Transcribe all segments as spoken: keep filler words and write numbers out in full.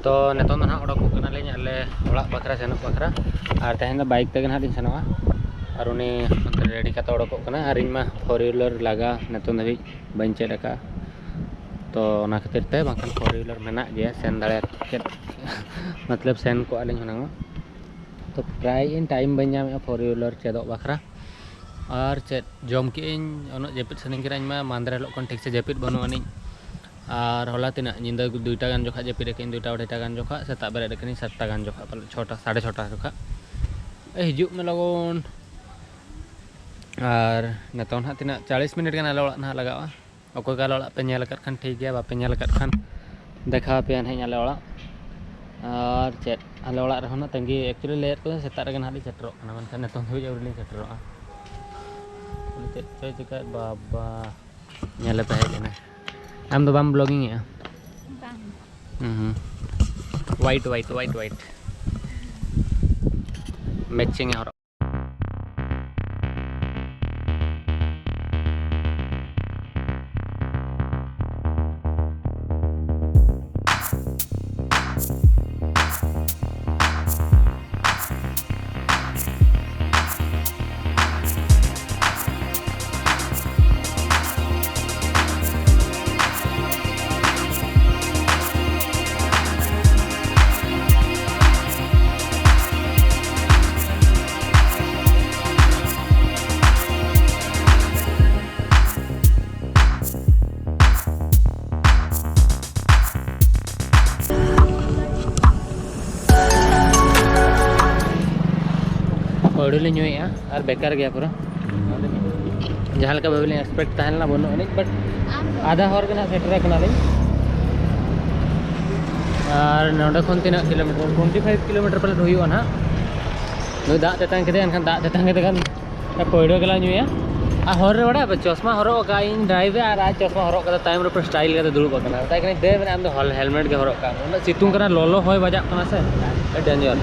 ᱛᱚ ᱱᱤᱛᱚᱝ ᱫᱚ ᱱᱟᱦᱟᱜ ᱚᱰᱚᱠᱚᱜ ᱠᱟᱱᱟᱞᱤᱧ ᱟᱞᱮ ᱚᱲᱟᱜ ᱵᱟᱠᱷᱨᱟ, ᱥᱮᱱᱚᱜ ᱵᱟᱠᱷᱨᱟ᱾ ᱟᱨ ᱛᱮᱦᱮᱧ ᱫᱚ ᱵᱟᱭᱤᱠ ᱛᱮᱜᱮ ᱱᱟᱦᱟᱜ ᱞᱤᱧ ᱥᱮᱱᱚᱜᱼᱟ᱾ ᱟᱨ ᱩᱱᱤ ᱚᱱᱛᱮ ᱨᱮᱰᱤ ᱠᱟᱛᱮ ᱚᱰᱚᱠᱚᱜ ᱠᱟᱱᱟ᱾ ᱟᱨ ᱤᱧ ᱢᱟ ᱯᱷᱳᱨ ᱦᱩᱭᱞᱟᱨ ᱞᱟᱜᱟ ᱱᱤᱛᱚᱝ ᱫᱷᱟᱹᱵᱤᱡ ᱵᱟᱹᱧ ᱪᱮᱫ ᱟᱠᱟᱫᱼᱟ᱾ ᱛᱚ ᱚᱱᱟ ᱠᱷᱟᱹᱛᱤᱨ ᱛᱮ, ᱵᱟᱝᱠᱷᱟᱱ ᱯᱷᱳᱨ ᱦᱩᱭᱞᱟᱨ ᱢᱮᱱᱟᱜ ᱜᱮᱭᱟ, ᱥᱮᱱ ᱫᱟᱲᱮᱭᱟᱜ ᱠᱮᱫ ᱢᱚᱛᱞᱚᱵ ᱥᱮᱱ ᱠᱚᱜᱼᱟ ᱞᱤᱧ ᱦᱩᱱᱟᱹᱝ᱾ ᱛᱚ ᱯᱨᱟᱭ ᱤᱧ ᱴᱟᱭᱤᱢ ᱵᱟᱹᱧ ᱧᱟᱢᱮᱫᱼᱟ ᱯᱷᱳᱨ ᱦᱩᱭᱞᱟᱨ ᱪᱮᱫᱚᱜ ᱵᱟᱠᱷᱨᱟ᱾ ᱟᱨ ᱪᱮᱫ ᱡᱚᱢ ᱠᱮᱫᱟᱹᱧ, ᱩᱱᱟᱹᱜ ᱡᱟᱹᱯᱤᱫ ᱥᱟᱱᱟᱧ ᱠᱟᱱᱟ᱾ ᱤᱧ ᱢᱟ ᱢᱟᱦᱫᱮᱨ ᱦᱤᱞᱳᱜ ᱠᱷᱚᱱ ᱴᱷᱤᱠ ᱥᱮ ᱡᱟᱹᱯᱤᱫ ᱵᱟᱹᱱᱩᱜ ᱟᱹᱱᱤᱡ᱾ ᱟᱨ ᱦᱚᱞᱟ ᱛᱤᱱᱟᱹᱜ ᱧᱤᱫᱟᱹ ᱫᱩᱭᱴᱟ ᱜᱟᱱ ᱡᱚᱠᱷᱟ ᱡᱟᱹᱯᱤᱫ ᱟᱠᱟᱫᱟᱹᱧ, ᱫᱩᱭᱴᱟ ᱟᱹᱲᱟᱹᱭᱴᱟ ᱜᱟᱱ ᱡᱚᱠᱷᱟ, ᱥᱮᱛᱟᱜ ᱵᱮᱨᱮᱫ ᱟᱠᱟᱱᱟᱹᱧ ᱥᱟᱛᱴᱟ ᱜᱟᱱ ᱡᱚᱠᱷᱟ, ᱯᱟᱞᱮ ᱪᱷᱚᱴᱟ, ᱥᱟᱲᱮ ᱪᱷᱚᱴᱟ ᱡᱚᱠᱷᱟ᱾ ᱮ, ᱦᱤᱡᱩᱜ ᱢᱮ ᱞᱚᱜᱚᱱ᱾ ᱟᱨ ᱱᱤᱛᱚᱝ ᱱᱟᱦᱟᱜ ᱛᱤᱱᱟᱹᱜ, ᱪᱟᱞᱤᱥ ᱢᱤᱱᱤᱴ ᱜᱟᱱ ᱟᱞᱮ ᱚᱲᱟᱜ ᱱᱟᱦᱟᱜ ᱞᱟᱜᱟᱜᱼᱟ᱾ ᱚᱠᱚᱭ ᱠᱚ ᱟᱞᱮ ᱚᱲᱟᱜ ᱯᱮ ᱧᱮᱞ ᱟᱠᱟᱫ ᱠᱷᱟᱱ ᱴᱷᱤᱠ ᱜᱮᱭᱟ, ᱵᱟᱯᱮ ᱧᱮᱞ ᱟᱠᱟᱫ ᱠᱷᱟᱱ ᱫᱮᱠᱷᱟᱣ ᱟᱯᱮᱭᱟ ᱱᱟᱦᱟᱜ ᱤᱧ ᱟᱞᱮ ᱚᱲᱟᱜ᱾ ᱟᱨ ᱪᱮᱫ, ᱟᱞᱮ ᱚᱲᱟᱜ ᱨᱮᱦᱚᱸ ᱱᱟᱜ ᱛᱟᱺᱜᱤ, actually ᱞᱟᱹᱭᱮᱫ ᱠᱚ ᱥᱮᱛᱟᱜ ᱨᱮᱜᱮ ᱱᱟᱦᱟᱜ ᱞᱤᱧ ᱥᱮᱴᱮᱨᱚᱜ ᱠᱟᱱᱟ, ᱢᱮᱱᱠᱷᱟᱱ ᱱᱤᱛᱚᱝ ᱫᱷᱟᱹᱵᱤᱡ ᱟᱹᱣᱨᱤ ᱞᱤᱧ ᱥᱮᱴᱮᱨᱚᱜᱼᱟ᱾ ᱩᱱᱤ ᱪᱮᱫ ᱪᱚᱭ ᱪᱤᱠᱟᱹᱭᱮᱫ ᱵᱟᱵᱟ, ᱧᱮᱞᱮ ᱛᱟᱦᱮᱸ ᱠᱟᱱᱟ᱾ ᱟᱢ ᱫᱚ ᱵᱟᱢ ᱵᱞᱚᱜᱤᱝ ᱮᱜᱼᱟ? ᱵᱟᱝ᱾ ᱦᱩᱸ ᱦᱩᱸ᱾ White, white, white, white. Matching ᱮ ᱦᱚᱨᱚᱜ᱾ ᱯᱟᱹᱣᱲᱟᱹ ᱞᱮ ᱧᱩᱭᱮᱫᱼᱟ ᱟᱨ ᱵᱮᱠᱟᱨ ᱜᱮᱭᱟ ᱯᱩᱨᱟᱹ᱾ ᱡᱟᱦᱟᱸ ᱞᱮᱠᱟ ᱵᱷᱟᱵᱮ ᱞᱤᱧ ᱮᱠᱥᱯᱮᱠᱴ ᱛᱟᱦᱮᱸ ᱞᱮᱱᱟ, ᱵᱟᱹᱱᱩᱜ ᱟᱹᱱᱤᱡ, but ᱟᱫᱷᱟ ᱦᱚᱨ ᱜᱮ ᱱᱟᱦᱟᱜ ᱥᱮᱴᱮᱨ ᱟᱠᱟᱱᱟᱞᱤᱧ᱾ ᱟᱨ ᱱᱚᱸᱰᱮ ᱠᱷᱚᱱ ᱛᱤᱱᱟᱹᱜ ᱠᱤᱞᱳᱢᱤᱴᱟᱨ? ᱴᱩᱭᱮᱱᱴᱤ ᱯᱷᱟᱭᱤᱵᱷ ᱠᱤᱞᱳᱢᱤᱴᱟᱨ ᱯᱟᱞᱮᱫ ᱦᱩᱭᱩᱜᱼᱟ ᱱᱟᱦᱟᱜ᱾ ᱱᱩᱭ ᱫᱟᱜ ᱛᱮᱛᱟᱝ ᱠᱮᱫᱮᱭᱟ, ᱮᱱᱠᱷᱟᱱ ᱫᱟᱜ ᱛᱮᱛᱟᱝ ᱠᱮᱫᱮ ᱠᱷᱟᱱ ᱯᱟᱹᱣᱲᱟᱹ ᱜᱮᱞᱟᱝ ᱧᱩᱭᱟ᱾ ᱟᱨ ᱦᱚᱨ ᱨᱮ ᱵᱟᱲᱟᱭ ᱯᱮ, ᱪᱚᱥᱢᱟ ᱦᱦᱚᱨᱚᱜ ᱟᱠᱟᱫ ᱤᱧ ᱰᱨᱟᱭᱤᱵᱷ ᱨᱮ, ᱟᱨ ᱟᱡ ᱪᱚᱥᱢᱟ ᱦᱚᱨᱚᱜ ᱠᱟᱛᱮ ᱛᱟᱭᱚᱢ ᱨᱮ ᱯᱩᱨᱟᱹ ᱥᱴᱟᱭᱤᱞ ᱠᱟᱛᱮ ᱫᱩᱲᱩᱵ ᱟᱠᱟᱱᱟ᱾ ᱢᱮᱛᱟᱭ ᱠᱟᱹᱱᱟᱹᱧ, "ᱫᱮ, ᱢᱮᱱᱟ, ᱟᱢ ᱫᱚ ᱦᱚᱞ-, ᱦᱮᱞᱢᱮᱴ ᱜᱮ ᱦᱚᱨᱚᱜ ᱠᱟᱜ ᱢᱮ, ᱩᱱᱟᱹᱜ ᱥᱤᱛᱩᱝ ᱠᱟᱱᱟ, ᱞᱚᱞᱚ ᱦᱚᱭ ᱵᱟᱡᱟᱜ ᱠᱟᱱᱟ ᱥᱮ, ᱟᱹᱰᱤ ᱰᱮᱧᱡᱟᱨ᱾"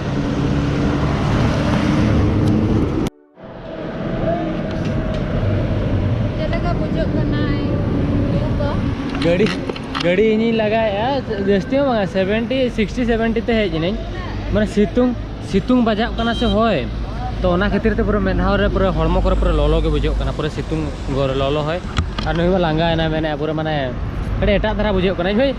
ᱪᱮᱫ ᱞᱮᱠᱟ ᱵᱩᱡᱷᱟᱹᱜ ᱠᱟᱱᱟ? ᱜᱟᱹᱰᱤ ᱜᱟᱹᱰᱤ ᱤᱧᱤᱧ ᱞᱟᱜᱟᱭᱮᱫᱼᱟ, ᱡᱟᱹᱥᱛᱤ ᱦᱚᱸ ᱵᱟᱝᱟ, ᱥᱮᱵᱷᱮᱱᱴᱤ ᱥᱤᱠᱥᱴᱤ ᱥᱮᱵᱷᱮᱱᱴᱤ ᱛᱮ ᱦᱮᱡ ᱮᱱᱟᱹᱧ᱾ ᱢᱟᱱᱮ ᱥᱤᱛᱩᱝ ᱥᱤᱛᱩᱝ ᱵᱟᱡᱟᱜ ᱠᱟᱱᱟ ᱥᱮ ᱦᱚᱭ, ᱛᱚ ᱚᱱᱟ ᱠᱷᱟᱹᱛᱤᱨ ᱛᱮ ᱯᱩᱨᱟᱹ ᱢᱮᱫᱦᱟᱣ ᱨᱮ ᱯᱩᱨᱟᱹ ᱦᱚᱲᱢᱚ ᱠᱚᱨᱮ ᱯᱩᱨᱟᱹ ᱞᱚᱞᱚ ᱜᱮ ᱵᱩᱡᱷᱟᱹᱜ ᱠᱟᱱᱟ, ᱯᱩᱨᱟᱹ ᱥᱤᱛᱩᱝ ᱜᱚᱨ ᱞᱚᱞᱚ ᱦᱚᱭ᱾ ᱟᱨ ᱱᱩᱭ ᱢᱟ ᱞᱟᱸᱜᱟᱭᱮᱱᱟ, ᱢᱮᱱᱮᱫᱼᱟ ᱯᱩᱨᱟᱹ ᱢᱟᱱᱮ ᱟᱹᱰᱤ ᱮᱴᱟᱜ ᱫᱷᱟᱨᱟ ᱵᱩᱡᱷᱟᱹᱜ ᱠᱟᱱᱟ᱾ ᱤᱧ ᱵᱷᱟᱹᱭ,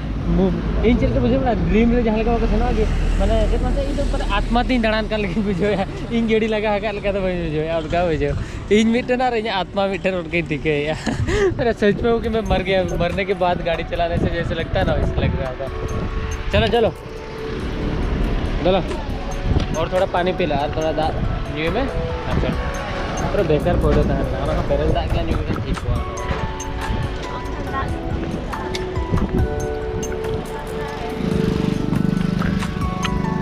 ᱤᱧ ᱪᱮᱫ ᱞᱮᱠᱟ ᱵᱩᱡᱷᱟᱹᱜ ᱠᱟᱱᱟ, ᱰᱨᱤᱢ ᱨᱮ ᱡᱟᱦᱟᱸ ᱞᱮᱠᱟ ᱵᱟᱠᱚ ᱥᱮᱱᱚᱜᱼᱟ ᱠᱤ, ᱢᱟᱱᱮ ᱪᱮᱫ ᱢᱟᱥᱮ ᱤᱧ ᱫᱚ ᱯᱩᱨᱟᱹ ᱟᱛᱢᱟ ᱛᱤᱧ ᱫᱟᱬᱟᱱ ᱠᱟᱱ ᱞᱮᱠᱟᱧ ᱵᱩᱡᱷᱟᱹᱣᱮᱫᱼᱟ᱾ ᱤᱧ ᱜᱟᱹᱰᱤ ᱞᱟᱜᱟ ᱟᱠᱟᱫ ᱞᱮᱠᱟ ᱫᱚ ᱵᱟᱹᱧ ᱵᱩᱡᱷᱟᱹᱣᱮᱫᱼᱟ, ᱚᱱᱠᱟ ᱵᱩᱡᱷᱟᱹᱣ᱾ ᱤᱧ ᱢᱤᱫᱴᱮᱱ ᱟᱨ ᱤᱧᱟᱹᱜ ᱟᱛᱢᱟ ᱢᱤᱫᱴᱮᱱ ᱚᱱᱠᱟᱧ ᱴᱷᱤᱠᱟᱹᱭᱮᱫᱼᱟ᱾ ᱢᱟᱱᱮ ᱥᱚᱪ ᱢᱮ ᱠᱤ ᱢᱟᱨ ᱜᱮᱭᱟ, ᱢᱟᱨᱱᱮ ᱠᱮ ᱵᱟᱫ ᱜᱟᱹᱰᱤ ᱪᱟᱞᱟᱱᱮ ᱥᱮ ᱡᱮᱥᱮ ᱞᱟᱜᱽᱛᱟ ᱦᱮ ᱱᱟ, ᱣᱮᱥᱮ ᱞᱟᱜᱽ ᱨᱟᱦᱟ ᱛᱷᱟ᱾ ᱪᱚᱞᱚ, ᱪᱚᱞᱚ, ᱪᱚᱞᱚ, ᱚᱨ ᱛᱷᱚᱲᱟ ᱯᱟᱱᱤ ᱯᱤ ᱞᱟ, ᱟᱨ ᱛᱷᱚᱲᱟ ᱫᱟᱜ ᱧᱩᱭ ᱢᱮ, ᱟᱨ ᱪᱚᱞᱚ᱾ ᱯᱩᱨᱟᱹ ᱵᱮᱠᱟᱨ ᱯᱟᱹᱣᱨᱟᱹ ᱛᱟᱦᱮᱸ ᱞᱮᱱᱟ, ᱚᱱᱟ ᱦᱚᱸ ᱵᱮᱨᱮᱞ ᱫᱟᱜ ᱜᱮ ᱧᱩ ᱞᱮᱠᱷᱟᱱ ᱴᱷᱤᱠ ᱠᱚᱜᱼᱟ᱾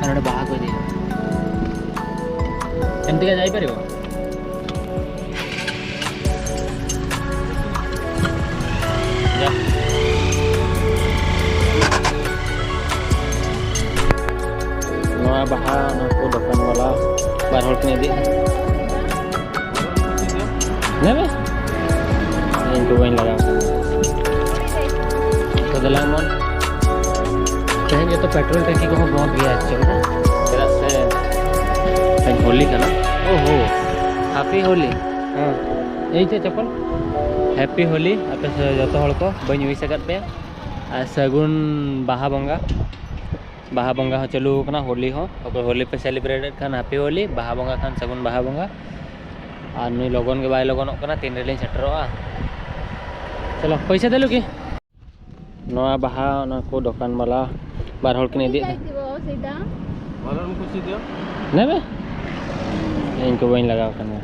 ᱟᱨ ᱱᱚᱰᱮ ᱵᱟᱦᱟ ᱠᱚ ᱤᱫᱤᱭᱟ᱾ ᱮᱱᱛᱮ ᱜᱮ ᱡᱟᱭ ᱯᱟᱨᱤᱵᱚ? ᱡᱟ᱾ ᱱᱚᱣᱟ ᱵᱟᱦᱟ, ᱱᱩᱠᱩ ᱫᱚᱠᱟᱱ ᱵᱟᱞᱟ, ᱵᱟᱨ ᱦᱚᱲ ᱠᱤᱱ ᱤᱫᱤᱭᱮᱫᱟ᱾ ᱧᱮᱞ ᱢᱮ᱾ ᱤᱧ ᱫᱚ ᱵᱟᱹᱧ ᱞᱟᱜᱟᱣ ᱠᱟᱱᱟ᱾ ᱛᱚ ᱫᱮᱞᱟ ᱢᱚᱱ, ᱛᱮᱦᱮᱧ ᱡᱚᱛᱚ ᱯᱮᱴᱨᱳᱞ ᱴᱮᱝᱠᱤ ᱠᱚᱦᱚᱸ ᱵᱚᱱᱫ ᱜᱮᱭᱟ actually ᱨᱮ᱾ ᱪᱮᱫᱟᱜ ᱥᱮ ᱛᱮᱦᱮᱧ ᱦᱳᱞᱤ ᱠᱟᱱᱟ᱾ ᱳᱦᱳ, ᱦᱮᱯᱤ ᱦᱳᱞᱤ᱾ ᱦᱮᱸ, ᱮᱭ ᱪᱮᱫ ᱪᱟᱯᱚᱞ? ᱦᱮᱯᱤ ᱦᱳᱞᱤ ᱟᱯᱮ ᱥᱮ ᱡᱚᱛᱚ ᱦᱚᱲ ᱠᱚ, ᱵᱟᱹᱧ ᱩᱭᱤᱥ ᱟᱠᱟᱫ ᱯᱮᱭᱟ᱾ ᱟᱨ ᱥᱟᱹᱜᱩᱱ ᱵᱟᱦᱟ ᱵᱚᱸᱜᱟ᱾ ᱵᱟᱦᱟ ᱵᱚᱸᱜᱟ ᱦᱚᱸ ᱪᱟᱹᱞᱩ ᱟᱠᱟᱱᱟ, ᱦᱳᱞᱤ ᱦᱚᱸ᱾ ᱚᱠᱚᱭ ᱦᱳᱞᱤ ᱯᱮ ᱥᱮᱞᱤᱵᱨᱮᱴᱮᱫ ᱠᱷᱟᱱ ᱦᱮᱯᱤ ᱦᱳᱞᱤ, ᱵᱟᱦᱟ ᱵᱚᱸᱜᱟ ᱠᱷᱟᱱ ᱥᱟᱹᱜᱩᱱ ᱵᱟᱦᱟ ᱵᱚᱸᱜᱟ᱾ ᱟᱨ ᱱᱩᱭ ᱞᱚᱜᱚᱱ ᱜᱮ ᱵᱟᱭ ᱞᱚᱜᱚᱱᱚᱜ ᱠᱟᱱᱟ, ᱛᱤᱱ ᱨᱮᱞᱤᱧ ᱥᱮᱴᱮᱨᱚᱜᱼᱟ᱾ ᱪᱚᱞᱚ, ᱯᱚᱭᱥᱟ ᱫᱮᱞᱩ ᱠᱤ? ᱱᱚᱣᱟ ᱵᱟᱦᱟ, ᱚᱱᱟ ᱠᱚ ᱫᱚᱠᱟᱱ ᱵᱟᱞᱟ ᱵᱟᱨ ᱦᱚᱲ ᱠᱤᱱ ᱤᱫᱤᱭᱮᱫᱟ᱾ ᱵᱟᱨ ᱦᱚᱲ ᱠᱚ ᱤᱫᱤᱭᱟ᱾ ᱧᱮᱞ ᱢᱮ, ᱤᱧ ᱠᱚ ᱵᱟᱹᱧ ᱞᱟᱜᱟᱣ ᱠᱟᱱᱟ᱾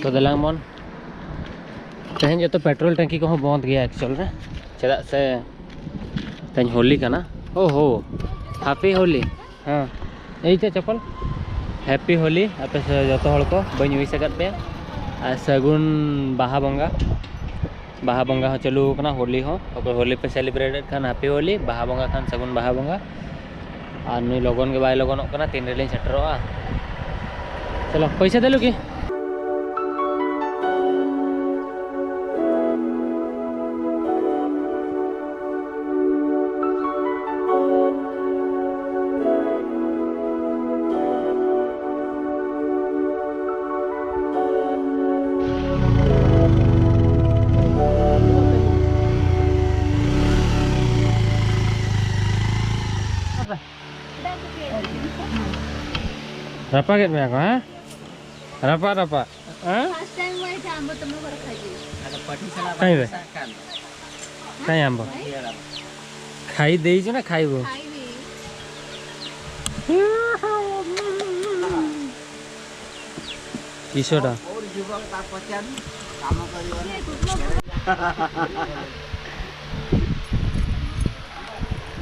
ᱛᱚ ᱫᱮᱞᱟᱝ ᱵᱚᱱ, ᱛᱮᱦᱮᱧ ᱡᱚᱛᱚ ᱯᱮᱴᱨᱳᱞ ᱴᱮᱝᱠᱤ ᱠᱚᱦᱚᱸ ᱵᱚᱱᱫ ᱜᱮᱭᱟ actual ᱨᱮ, ᱪᱮᱫᱟᱜ ᱥᱮ ᱛᱮᱦᱮᱧ ᱦᱳᱞᱤ ᱠᱟᱱᱟ᱾ ᱳᱦᱳ, ᱦᱮᱯᱤ ᱦᱳᱞᱤ᱾ ᱦᱮᱸ, ᱮᱭ ᱪᱮᱫ ᱪᱟᱯᱚᱞ? ᱦᱮᱯᱤ ᱦᱳᱞᱤ ᱟᱯᱮ ᱥᱮ ᱡᱚᱛᱚ ᱦᱚᱲ ᱠᱚ, ᱵᱟᱹᱧ ᱩᱭᱤᱥ ᱟᱠᱟᱫ ᱯᱮᱭᱟ᱾ ᱟᱨ ᱥᱟᱹᱜᱩᱱ ᱵᱟᱦᱟ ᱵᱚᱸᱜᱟ᱾ ᱵᱟᱦᱟ ᱵᱚᱸᱜᱟ ᱦᱚᱸ ᱪᱟᱹᱞᱩ ᱟᱠᱟᱱᱟ, ᱦᱳᱞᱤ ᱦᱚᱸ᱾ ᱚᱠᱚᱭ ᱦᱳᱞᱤ ᱯᱮ ᱥᱮᱞᱤᱵᱨᱮᱴᱮᱫ ᱠᱷᱟᱱ ᱦᱮᱯᱤ ᱦᱳᱞᱤ, ᱵᱟᱦᱟ ᱵᱚᱸᱜᱟ ᱠᱷᱟᱱ ᱥᱟᱹᱜᱩᱱ ᱵᱟᱦᱟ ᱵᱚᱸᱜᱟ᱾ ᱟᱨ ᱱᱩᱭ ᱞᱚᱜᱚᱱ ᱜᱮ ᱵᱟᱭ ᱞᱚᱜᱚᱱᱚᱜ ᱠᱟᱱᱟ, ᱛᱤᱱ ᱨᱮᱞᱤᱧ ᱥᱮᱴᱮᱨᱚᱜᱼᱟ᱾ ᱪᱚᱞᱚ, ᱯᱚᱭᱥᱟ ᱫᱮᱞᱩ ᱠᱤ? ᱨᱟᱯᱟᱜᱮᱫ ᱢᱮᱭᱟ ᱠᱚ, ᱦᱮᱸ? ᱨᱟᱯᱟᱜ, ᱨᱟᱯᱟᱜ᱾ ᱦᱮᱸ? ଫାଷ୍ଟ ଟାଇମ୍ ମୁଁ ଏଇଠି ଆମ୍ବ ତମ ଘର ଖାଇଛି। ᱟᱫᱚ ᱯᱟᱹᱴᱤ ᱥᱟᱞᱟᱜ ᱠᱟᱭ ᱵᱮ? ᱵᱟᱝ ᱢᱮᱥᱟᱜ ᱠᱟᱱ ᱫᱚ᱾ ᱠᱟᱭ ᱟᱢᱵᱚ? ᱤᱭᱟᱹ ᱟᱲᱟᱜ᱾ ᱠᱷᱟଇ ଦେଇଛୁ ନା ଖାଇବୁ? ଖାଇବି। କିଶଟା? କୋଉଠି ଯିବ ତା ପଚାରୁ, କାମ କରିବ ନା।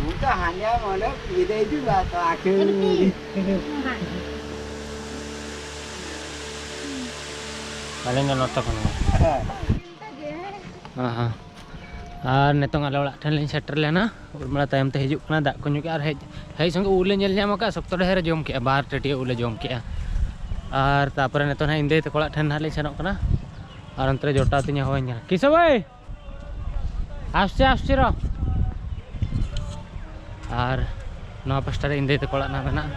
ମୁଁ ତ ହାଲିଆ ମନେ ପିଇ ଦେଇଛି, ବା, ତ ଆଖି। ᱟᱹᱞᱤᱧ ᱫᱚ ᱱᱚᱛᱮ ᱠᱷᱚᱱ ᱜᱮ᱾ ᱦᱮᱸ᱾ ᱦᱮᱸ, ᱦᱮᱸ᱾ ᱟᱨ ᱱᱤᱛᱚᱝ ᱟᱞᱮ ᱚᱲᱟᱜ ᱴᱷᱮᱱ ᱞᱤᱧ ᱥᱮᱴᱮᱨ ᱞᱮᱱᱟ᱾ ᱩᱨᱢᱤᱞᱟ ᱛᱟᱭᱚᱢ ᱛᱮ ᱦᱤᱡᱩᱜ ᱠᱟᱱᱟ, ᱫᱟᱜ ᱠᱚ ᱧᱩ ᱠᱮᱜᱼᱟ ᱟᱨ ᱦᱮᱡ, ᱦᱮᱡ ᱥᱚᱸᱜᱮ ᱩᱞ ᱞᱮ ᱧᱮᱞ ᱧᱟᱢ ᱟᱠᱟᱫᱼᱟ, ᱥᱚᱠᱛᱚ ᱰᱷᱮᱨ ᱮ ᱡᱚᱢ ᱠᱮᱜᱼᱟ, ᱵᱟᱨ ᱴᱟᱹᱴᱭᱟᱹ ᱩᱞ ᱮ ᱡᱚᱢ ᱠᱮᱜᱼᱟ᱾ ᱟᱨ ᱛᱟᱨᱯᱚᱨᱮ ᱱᱤᱛᱚᱝ ᱦᱟᱸᱜ ᱤᱧ ᱫᱟᱹᱭ ᱛᱟᱠᱚ ᱚᱲᱟᱜ ᱴᱷᱮᱱ ᱦᱟᱸᱜ ᱞᱤᱧ ᱥᱮᱱᱚᱜ ᱠᱟᱱᱟ᱾ ᱟᱨ ᱚᱱᱛᱮ ᱨᱮ ᱡᱚᱴᱟᱣ ᱛᱤᱧ ᱦᱚᱦᱚᱣᱟᱹᱧ ᱠᱟᱱᱟ, ᱠᱤᱥᱳ ᱵᱷᱟᱭ, ᱟᱥᱪᱷᱟ, ᱟᱥᱪᱷᱟ ᱨᱚ᱾ ᱟᱨ ᱱᱚᱣᱟ ᱯᱟᱥᱴᱟ ᱨᱮ ᱤᱧ ᱫᱟᱹᱭ ᱛᱟᱠᱚ ᱚᱲᱟᱜ ᱱᱟᱜ ᱢᱮᱱᱟᱜᱼᱟ᱾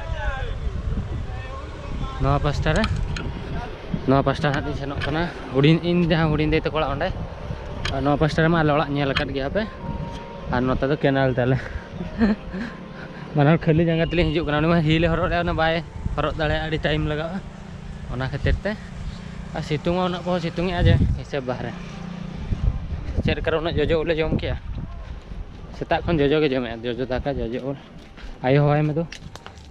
ᱱᱚᱣᱟ ᱯᱟᱥᱴᱟ ᱨᱮ, ᱱᱚᱣᱟ ᱯᱟᱥᱴᱟ ᱦᱟᱸᱜ ᱤᱧ ᱥᱮᱱᱚᱜ ᱠᱟᱱᱟ, ᱦᱩᱰᱤᱧ, ᱤᱧ ᱡᱟᱦᱟᱸ ᱦᱩᱰᱤᱧ ᱫᱟᱹᱭ ᱛᱟᱠᱚ ᱚᱲᱟᱜ ᱚᱸᱰᱮ᱾ ᱟᱨ ᱱᱚᱣᱟ ᱯᱟᱥᱴᱟ ᱨᱮᱢᱟ ᱟᱞᱮ ᱚᱲᱟᱜ ᱧᱮᱞ ᱟᱠᱟᱫ ᱜᱮᱭᱟ ᱯᱮ᱾ ᱟᱨ ᱱᱚᱛᱮ ᱫᱚ ᱠᱮᱱᱟᱞ ᱛᱟᱞᱮ᱾ ᱵᱟᱱᱟᱨ ᱠᱷᱟᱹᱞᱤ ᱡᱟᱸᱜᱟ ᱛᱮᱞᱤᱧ ᱦᱤᱡᱩᱜ ᱠᱟᱱᱟ᱾ ᱩᱱᱤ ᱢᱟ ᱦᱤᱞ ᱮ ᱦᱚᱨᱚᱜ ᱞᱮᱜᱼᱟ, ᱩᱱᱤ ᱵᱟᱭ ᱦᱚᱨᱚᱜ ᱫᱟᱲᱮᱭᱟᱜᱼᱟ, ᱟᱹᱰᱤ ᱴᱟᱭᱤᱢ ᱞᱟᱜᱟᱜᱼᱟ᱾ ᱚᱱᱟ ᱠᱷᱟᱹᱛᱤᱨ ᱛᱮ᱾ ᱟᱨ ᱥᱤᱛᱩᱝ ᱦᱚᱸ ᱩᱱᱟᱹᱜ ᱠᱚ ᱥᱤᱛᱩᱝ ᱮᱜᱼᱟ ᱡᱮ ᱦᱤᱥᱟᱹᱵ ᱵᱟᱦᱨᱮ᱾ ᱪᱮᱫ ᱞᱮᱠᱟᱨᱮ ᱩᱱᱟᱹᱜ ᱡᱚᱡᱚ ᱩᱞ ᱞᱮ ᱡᱚᱢ ᱠᱮᱜᱼᱟ? ᱥᱮᱛᱟᱜ ᱠᱷᱚᱱ ᱡᱚᱡᱚ ᱜᱮ ᱡᱚᱢᱮᱜᱼᱟ, ᱡᱚᱡᱚ ᱫᱟᱠᱟ, ᱡᱚᱡᱚ ᱩᱞ᱾ ᱟᱭᱳ ᱦᱚᱦᱚᱭ ᱢᱮ ᱫᱩ᱾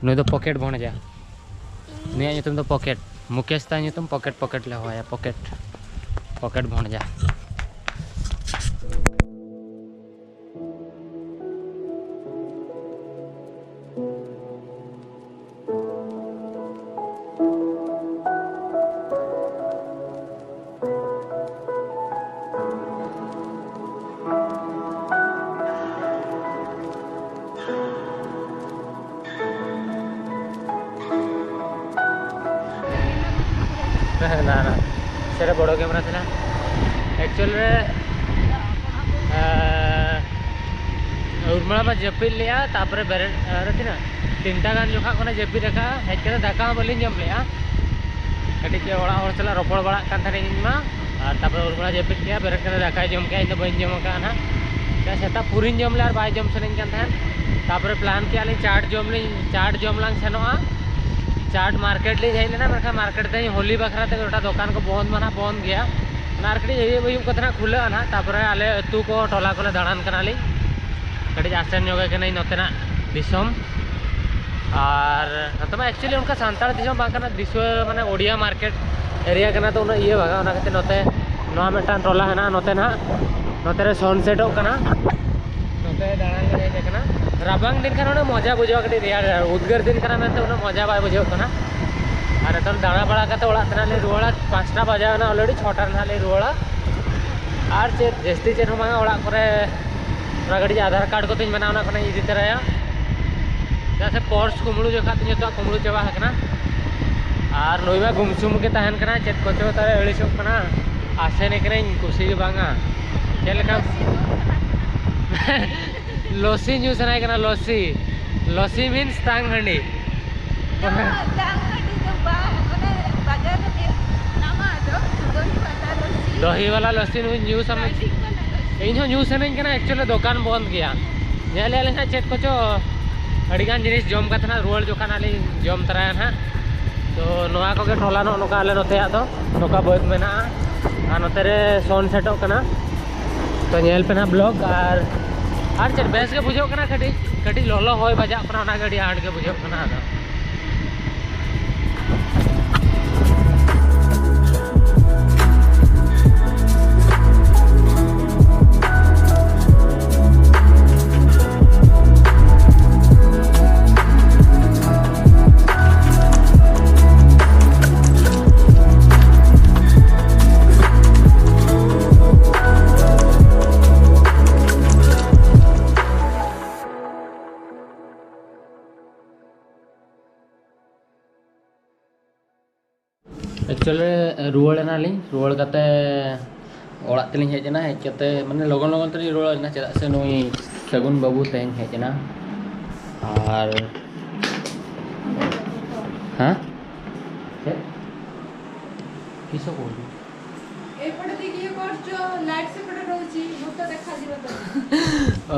ᱱᱩᱭ ᱫᱚ ᱯᱚᱠᱮᱴ ᱵᱷᱚᱸᱡᱟ᱾ ᱱᱩᱭᱟᱜ ᱧᱩᱛᱩᱢ ᱫᱚ ᱯᱚᱠᱮᱴ᱾ ᱢᱩᱠᱮᱥ ᱛᱟᱭ ᱧᱩᱛᱩᱢ, ᱯᱚᱠᱮᱴ ᱯᱚᱠᱮᱴ ᱞᱮ ᱦᱚᱦᱚᱭᱟ, ᱯᱚᱠᱮᱴ᱾ ᱯᱚᱠᱮᱴ ᱵᱷᱚᱸᱡᱟ᱾ ᱱᱟ, ᱱᱟ, ᱥᱮᱴᱟ ᱵᱚᱲᱚ ᱠᱮᱢᱮᱨᱟ ᱛᱟᱦᱮᱱᱟ᱾ ᱮᱠᱪᱩᱭᱟᱞ ᱨᱮ, ᱮᱸ, ᱩᱨᱢᱤᱞᱟ ᱢᱟ ᱡᱟᱹᱯᱤᱫ ᱞᱮᱜᱼᱟ, ᱛᱟᱯᱚᱨᱮ ᱵᱮᱨᱮᱫ, ᱟᱨ ᱛᱤᱱᱟᱹᱜ, ᱛᱤᱱᱴᱟ ᱜᱟᱱ ᱡᱚᱠᱷᱟᱜ ᱠᱷᱚᱱᱮ ᱡᱟᱹᱯᱤᱫ ᱟᱠᱟᱫᱼᱟ᱾ ᱦᱮᱡ ᱠᱟᱛᱮ ᱫᱟᱠᱟ ᱦᱚᱸ ᱵᱟᱹᱞᱤᱧ ᱡᱚᱢ ᱞᱮᱜᱼᱟ᱾ ᱠᱟᱹᱴᱤᱡ ᱚᱲᱟᱜ ᱦᱚᱲ ᱥᱟᱞᱟᱜ ᱨᱚᱯᱚᱲ ᱵᱟᱲᱟᱜ ᱠᱟᱱ ᱛᱟᱦᱮᱱᱟᱹᱧ ᱤᱧ ᱢᱟ, ᱟᱨ ᱛᱟᱯᱚᱨᱮ ᱩᱨᱢᱤᱞᱟ ᱡᱟᱹᱯᱤᱫ ᱠᱮᱜᱼᱟ, ᱵᱮᱨᱮᱫ ᱠᱟᱛᱮ ᱫᱟᱠᱟᱭ ᱡᱚᱢ ᱠᱮᱜᱼᱟ, ᱤᱧ ᱫᱚ ᱵᱟᱹᱧ ᱡᱚᱢ ᱟᱠᱟᱫᱼᱟ ᱱᱟᱦᱟᱜ᱾ ᱥᱮᱛᱟᱜ ᱯᱩᱨᱤᱧ ᱡᱚᱢ ᱞᱮᱜᱼᱟ ᱟᱨ ᱵᱟᱭ ᱡᱚᱢ ᱥᱟᱱᱟᱧ ᱠᱟᱱ ᱛᱟᱦᱮᱸᱫ᱾ ᱛᱟᱯᱚᱨᱮ ᱯᱞᱟᱱ ᱠᱮᱜᱼᱟ ᱞᱤᱧ ᱪᱟᱴ ᱡᱚᱢ ᱞᱤᱧ, ᱪᱟᱴ ᱡᱚᱢ ᱞᱟᱝ ᱥᱮᱱᱚᱜᱼᱟ᱾ ᱪᱟᱴ ᱢᱟᱨᱠᱮᱴ ᱞᱤᱧ ᱦᱮᱡ ᱞᱮᱱᱟ, ᱢᱮᱱᱠᱷᱟᱱ ᱢᱟᱨᱠᱮᱴ ᱛᱮᱦᱮᱧ ᱦᱳᱞᱤ ᱵᱟᱠᱷᱨᱟ ᱛᱮ ᱜᱚᱴᱟ ᱫᱚᱠᱟᱱ ᱠᱚ ᱵᱚᱱᱫ ᱢᱟ ᱱᱟᱦᱟᱜ ᱵᱚᱱᱫ ᱜᱮᱭᱟ᱾ ᱚᱱᱟ ᱟᱨ ᱠᱟᱹᱴᱤᱡ ᱟᱹᱭᱩᱵ ᱟᱹᱭᱩᱵ ᱠᱚᱛᱮ ᱱᱟᱦᱟᱜ ᱠᱷᱩᱞᱟᱹᱜᱼᱟ ᱱᱟᱦᱟᱜ᱾ ᱛᱟᱯᱚᱨᱮ ᱟᱞᱮ ᱟᱹᱛᱩ ᱠᱚ ᱴᱚᱞᱟ ᱠᱚᱞᱮ ᱫᱟᱬᱟᱱ ᱠᱟᱱᱟᱞᱤᱧ, ᱠᱟᱹᱴᱤᱡ ᱟᱥᱮᱱ ᱧᱚᱜ ᱠᱟᱹᱱᱟᱹᱧ ᱱᱚᱛᱮᱱᱟᱜ ᱫᱤᱥᱚᱢ᱾ ᱟᱨ ᱱᱚᱛᱮ ᱢᱟ actually ᱚᱱᱠᱟ ᱥᱟᱱᱛᱟᱲ ᱫᱤᱥᱚᱢ ᱵᱟᱝ ᱠᱟᱱᱟ, ᱫᱤᱥᱚᱢ ᱢᱟᱱᱮ ᱳᱰᱤᱭᱟ ᱢᱟᱨᱠᱮᱴ ᱮᱨᱤᱭᱟ ᱠᱟᱱᱟ, ᱛᱚ ᱩᱱᱟᱹᱜ ᱤᱭᱟᱹ ᱵᱟᱝᱟ᱾ ᱚᱱᱟ ᱠᱷᱟᱹᱛᱤᱨ ᱱᱚᱛᱮ ᱱᱚᱣᱟ ᱢᱤᱫᱴᱟᱝ ᱴᱚᱞᱟ ᱦᱮᱱᱟᱜᱼᱟ, ᱱᱚᱛᱮ ᱱᱟᱦᱟᱜ ᱱᱚᱛᱮ ᱨᱮ ᱥᱟᱱᱥᱮᱴᱚᱜ ᱠᱟᱱᱟ᱾ ᱱᱚᱛᱮ ᱫᱟᱬᱟᱱ ᱞᱮ ᱦᱮᱡ ᱟᱠᱟᱱᱟ᱾ ᱨᱟᱵᱟᱝ ᱫᱤᱱ ᱠᱷᱟᱱ ᱩᱱᱟᱹᱜ ᱢᱚᱡᱟ ᱵᱩᱡᱷᱟᱹᱜᱼᱟ, ᱠᱟᱹᱴᱤᱡ ᱨᱮᱭᱟᱲ ᱨᱮᱭᱟᱲ᱾ ᱩᱫᱽᱜᱟᱹᱨ ᱫᱤᱱ ᱠᱟᱱᱟ ᱢᱮᱱᱛᱮ ᱩᱱᱟᱹᱜ ᱢᱚᱡᱟ ᱵᱟᱭ ᱵᱩᱡᱷᱟᱹᱜ ᱠᱟᱱᱟ᱾ ᱟᱨ ᱱᱤᱛᱚᱜ ᱫᱟᱬᱟ ᱵᱟᱲᱟ ᱠᱟᱛᱮ ᱚᱲᱟᱜ ᱛᱮ ᱱᱟᱦᱟᱜ ᱞᱤᱧ ᱨᱩᱣᱟᱹᱲᱟ᱾ ᱯᱟᱸᱪᱴᱟ ᱵᱟᱡᱟᱣ ᱮᱱᱟ already, ᱪᱷᱚᱴᱟ ᱨᱮ ᱱᱟᱦᱟᱜ ᱞᱤᱧ ᱨᱩᱣᱟᱹᱲᱟ᱾ ᱟᱨ ᱪᱮᱫ, ᱡᱟᱹᱥᱛᱤ ᱪᱮᱫ ᱦᱚᱸ ᱵᱟᱝᱟ, ᱚᱲᱟᱜ ᱠᱚᱨᱮ ᱛᱷᱚᱲᱟ ᱠᱟᱹᱴᱤᱡ ᱟᱫᱷᱟᱨ ᱠᱟᱨᱰ ᱠᱚᱛᱤᱧ ᱢᱮᱱᱟ, ᱚᱱᱟ ᱠᱚᱧ ᱤᱫᱤ ᱛᱚᱨᱟᱭᱟ᱾ ᱪᱮᱫᱟᱜ ᱥᱮ ᱯᱚᱨᱥ ᱠᱩᱢᱵᱽᱲᱩ ᱡᱚᱠᱷᱟ ᱛᱤᱧ ᱡᱚᱛᱚᱣᱟᱜ ᱠᱩᱢᱵᱽᱲᱩ ᱪᱟᱵᱟ ᱟᱠᱟᱱᱟ᱾ ᱟᱨ ᱱᱩᱭ ᱢᱟ ᱜᱩᱢᱥᱩᱢ ᱜᱮ ᱛᱟᱦᱮᱱ ᱠᱟᱱᱟ, ᱪᱮᱫ ᱠᱚᱪᱚ ᱛᱟᱭ ᱟᱹᱲᱤᱥᱚᱜ ᱠᱟᱱᱟ, ᱟᱥᱮᱱᱮ ᱠᱟᱹᱱᱟᱹᱧ, ᱠᱩᱥᱤ ᱜᱮ ᱵᱟᱝᱟ᱾ ᱪᱮᱫ ᱞᱮᱠᱟ? ᱞᱚᱥᱤ ᱧᱩ ᱥᱟᱱᱟᱭᱮ ᱠᱟᱱᱟ, ᱞᱚᱥᱤ᱾ ᱞᱚᱥᱤ means ᱛᱟᱝ ᱦᱟᱺᱰᱤ᱾ ᱫᱟᱜ ᱢᱟᱹᱰᱤ ᱫᱚ ᱵᱟᱝ, ᱚᱱᱮ ᱵᱟᱡᱟᱨ ᱨᱮ ᱧᱟᱢᱟ, ᱟᱫᱚ ᱫᱚᱦᱤ ᱵᱟᱞᱟ ᱞᱚᱥᱤ᱾ ᱫᱚᱦᱤ ᱵᱟᱞᱟ ᱞᱚᱥᱤ ᱧᱩ ᱥᱟᱱᱟ᱾ ᱤᱧ ᱦᱚᱸ ᱧᱩ ᱥᱟᱱᱟᱧ ᱠᱟᱱᱟ, actually ᱫᱚᱠᱟᱱ ᱵᱚᱱᱫ ᱜᱮᱭᱟ᱾ ᱧᱮᱞᱮᱫ ᱞᱮ ᱦᱟᱸᱜ ᱪᱮᱫ ᱠᱚᱪᱚ ᱟᱹᱰᱤᱜᱟᱱ ᱡᱤᱱᱤᱥ ᱡᱚᱢ ᱠᱟᱛᱮ ᱱᱟᱜ ᱨᱩᱣᱟᱹᱲ ᱡᱚᱠᱷᱟ ᱱᱟᱜ ᱞᱤᱧ ᱡᱚᱢ ᱛᱚᱨᱟᱭᱟ ᱱᱟᱜ᱾ ᱛᱚ ᱱᱚᱣᱟ ᱠᱚᱜᱮ ᱴᱚᱞᱟ ᱱᱚᱜᱼᱚ ᱱᱚᱝᱠᱟ ᱟᱞᱮ ᱱᱚᱛᱮᱭᱟᱜ ᱫᱚ ᱱᱚᱝᱠᱟ ᱵᱟᱹᱫᱽ ᱢᱮᱱᱟᱜᱼᱟ᱾ ᱟᱨ ᱱᱚᱛᱮ ᱨᱮ ᱥᱟᱱᱥᱮᱴᱚᱜ ᱠᱟᱱᱟ᱾ ᱛᱚ ᱧᱮᱞ ᱯᱮ ᱱᱟᱜ vlog᱾ ᱟᱨ ᱟᱨ ᱪᱮᱫ ᱵᱮᱥ ᱜᱮ ᱵᱩᱡᱷᱟᱹᱜ ᱠᱟᱱᱟ, ᱠᱟᱹᱴᱤᱡ ᱠᱟᱹᱴᱤᱡ ᱞᱚᱞᱚ ᱦᱚᱭ ᱵᱟᱡᱟᱜ ᱠᱟᱱᱟ, ᱚᱱᱟ ᱜᱮ ᱟᱹᱰᱤ ᱟᱸᱴ ᱜᱮ ᱵᱩᱡᱷᱟᱹᱜ ᱠᱟᱱᱟ᱾ ᱟᱫᱚ actually ᱨᱩᱣᱟᱹᱲ ᱮᱱᱟᱞᱤᱧ, ᱨᱩᱣᱟᱹᱲ ᱠᱟᱛᱮ ᱚᱲᱟᱜ ᱛᱮᱞᱤᱧ ᱦᱮᱡ ᱮᱱᱟ᱾ ᱦᱮᱡ ᱠᱟᱛᱮ ᱢᱟᱱᱮ ᱞᱚᱜᱚᱱ ᱞᱚᱜᱚᱱ ᱛᱮᱞᱤᱧ ᱨᱩᱣᱟᱹᱲ ᱮᱱᱟ, ᱪᱮᱫᱟᱜ ᱥᱮ ᱱᱩᱭ ᱥᱟᱹᱜᱩᱱ ᱵᱟᱹᱵᱩ ᱛᱮᱦᱮᱧ ᱦᱮᱡ ᱮᱱᱟ᱾ ᱟᱨ ᱦᱮᱸ, ᱪᱮᱫ? ᱠᱤᱥᱚ ᱠᱚ? ଏପଟେ ଦେଇକି ଇଏ କରୁଛ, ଲାଇଟ୍ ସେପଟେ ରହୁଛି, ଭୂତ ଦେଖାଯିବ ତ।